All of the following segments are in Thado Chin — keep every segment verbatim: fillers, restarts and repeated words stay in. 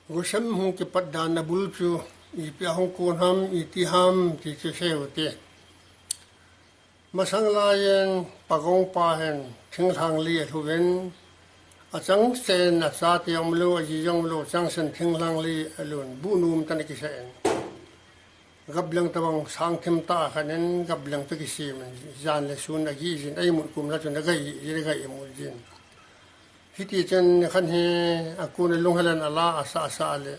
Gosem hung kipat dan abul chu ipi ahung kon ham, iti ham ti chu sei u te. Masang laiyin Pagong pa hin thinglhang li alhuvin, achang sen achate umlou, aji jong umlou, chang sen thinglhang li alhun, buh nom tah in akisah in. Gableng tabang sang thim tah khat in gableng toh kisem in, jan le sun agih jin, a imut kum lah chun agah jin, agah imut jin. Hiti chun khan hi akon a lunghel in ala asah asah le,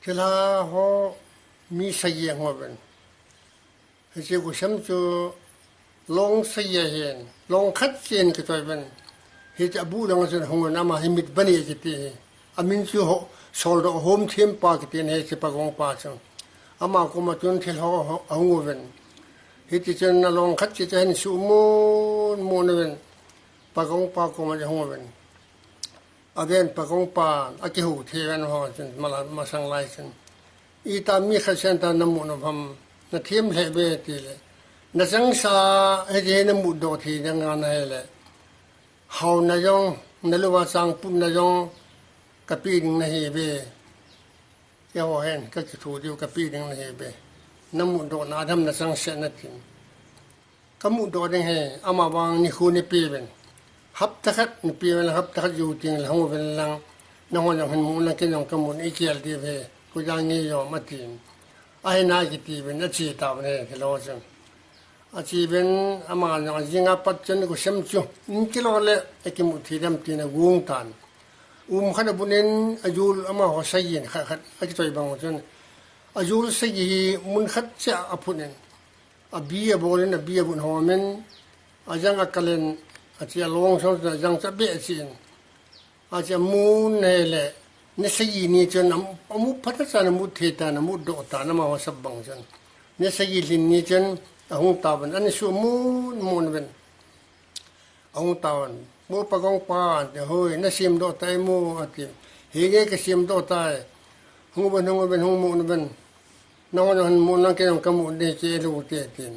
thilha ho mi sagi ahung uvin. Hiche Gosem chu long sagi ahin, long khat cheh in kitoi uvin. Hiche abuh lang a chun hung uvin, ama hi Mitbani kiti hi. Amin chu ho, soldoh homthem pa kiti ahi, hiche Pagong pa chu. Ama koma chun thilha ho ahung uvin. Hiti chun along khat cheh chu ahin suhmon mon uvin. Pagong pa koma ahung uvin. Aven Pagong pan akihou thei uvin, ho chun mala, masang lai chun, "Ita mi khat sen ta namu nom ham, nathem lheh uve," atile, "Nachang sa, hiche hi namudoh thei ding ahile, haona jong, nalou a chang putna jong kapeh ding nahi uve. Keiho hin kakitho diu kapeh ding nahi uve. Namudoh na ding ham nachang sa natin." "Kamudoh ding ahi, ama vang nikho neipeh uvin. Hapta khat neipeh uvin, hapta khat jou teng le hung uvin lang, nangho jong hin mu lang, kei jong kamu, ikhel diu ahi, koi jong ngei jong," atin. Ahin akiti uvin, ache tauvin ahi, thilha ho chu. Ache uvin, ama jong ajing a pat chun Gosem chu, in kilo le akimu thei dem tin agong tan. Um khat abun in ajol, amaho sagi in khat khat akitoi bang chun, ajol sagi hi mun khat cheh a aphut in, abi abol in, abi abun hom in, ajang akal in, ache along song chun ajang chu abeh cheh in, ache amun ahile, ni sagi ni chun am-, amu phat a chun amu thei tan, amudoh tan, amaho sap bang chun. Ni sagi lhin ni chun ahung tauvin, ahin suhmon mon uvin. Ahung tauvin, "Mo Pagong pa," ati, "Hoi, nasemdoh tai mo?" ati. "Henge, kasemdoh tai." "Hung uvin, hung uvin, hung mu uvin. Nangho jong hin mu lang, kei jong kamu ding, kei lou te," atin.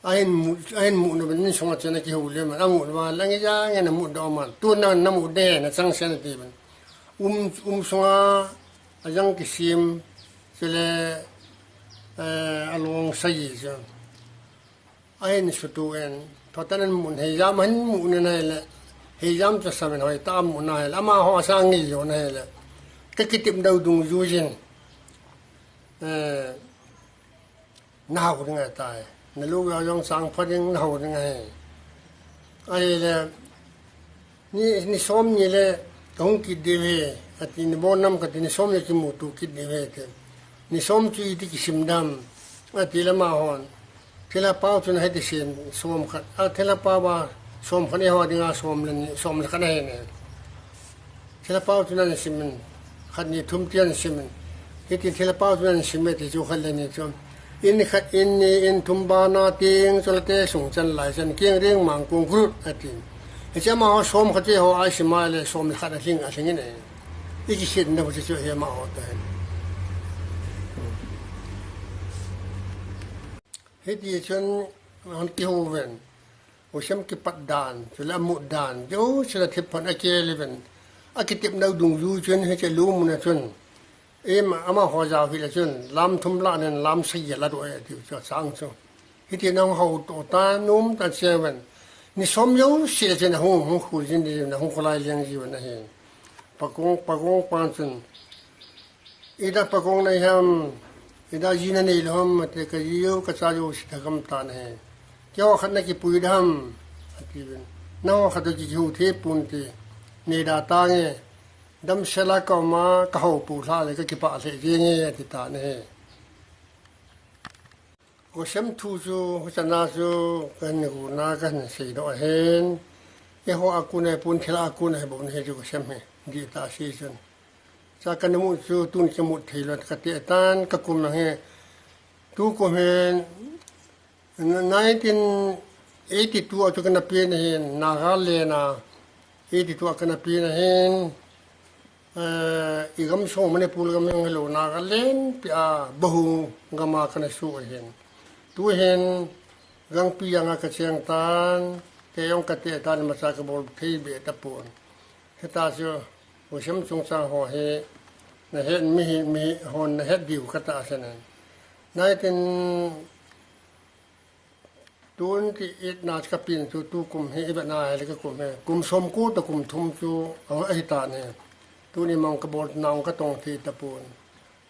Ahin mu, ahin mu uvin, insung a chun akihou le man, amu uva, "Lang ija nge namudoh man. Tun nang namu ding, nachang sa," ati uvin. Um, um sunga ajang kisem, chule, eh, along sagi chu ahin sutu in, thotan in mun, heijam ahin mu na ahile, heijam chu asam in hoitah a amu na ahile, amaho asang ngei jou na ahile, kakitep nau dungjuiyin, eh, nahao ding ahitai. Nalou a jong chang pha ding, nahao ding ahi. Ahile, "Ni, ni som ni le kahung kit diu ahi," ati, "Nabon nam kati, ni som ni kimuto kit diu ahi," ati. "Ni som chu iti kisim dem?" ati le amahon, "Thilha pao chun hiti sem som khat. A, thilha pao a som khat, eiho dinga som le ni, som le khat ahi ne. Thilha pao chun ahin sim in, khat ni thum ti ahin sim in. Hiti thilha pao chun ahin sim e ti chu khat le ni chu. In khat, in ni, in thum bana teng, chule te sung chan lai chan, keng reng mang kong grut," ati. Hiche amaho som khat chu eiho a isim a le som le khat alhing, alhing in e. Ikikhen nau chu chu hi amaho toh hin. Hiti chun, ahin kihou uvin. Gosem kipat dan, chule amu dan, jouse le thiphan akel uvin. Akitep nau dungjui chun, hiche lum mun a chun, em, amaho jao hile chun, lam thum lah nen, lam sagi aladoh e, tiu chu, achang chu. Hiti nahung hao toh tan, nom tan che uvin. Ni som jouse le chun, ahung, hung khul jin, ahung kholai leng jiuvin ahi. Pagong, Pagong pan chun, "Ida Pagong nahi ham, ida ji nanei lou ham?" ati, "Kaji u, kacha u si thagam tan ahi." "Keiho khat nakipui dam?" ati uvin. "Nangho khat toh kihou thei pon ti, nei da tange, damsel a kaum a, kahao pou lha le kakipah lheh jenge," ati tan ahi. Gosem thu chu, huchana chu, kahin guna, kahin seidoh ahin. Eiho a kon a hi pon, thilha a kon a hi bou ahi chu Gosem hi, dihtah a sei chun. Cha kana mu chu, tun kimu thei lou, kati tan, kakum ahi. Tukum hin, nineteen eighty-two a chu kana pen ahin, Nagaland a, eighty-two a kana pen ahin. Eh, i gam sung Manipur gam jong hilou, Nagaland pi a, Bohung gam a kana soh ahin. Tuhin, Gangpijang a kacheng tan, kei jong kate tan, imacha kabol thei be tapon. Hita chu, Usem chungchang ho hi nahet, mihem, mihon nahet diu katahsan e. Nineteen twenty eight na chu kapin chu tukum hi ivet na ahile kakum hi kum somko toh kum thum chu ahitan ahi. Tuni mong kabol nau katong thei tapon.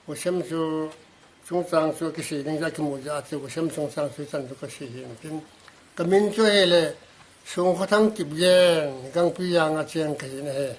Usem chu chungchang chu kisei ding ja kimu ja chu usem chungchang chu chan chu kasei hin tin. Kamin chu hile Songkhothang Kipgen, Gangpijang a cheng kahin ahi.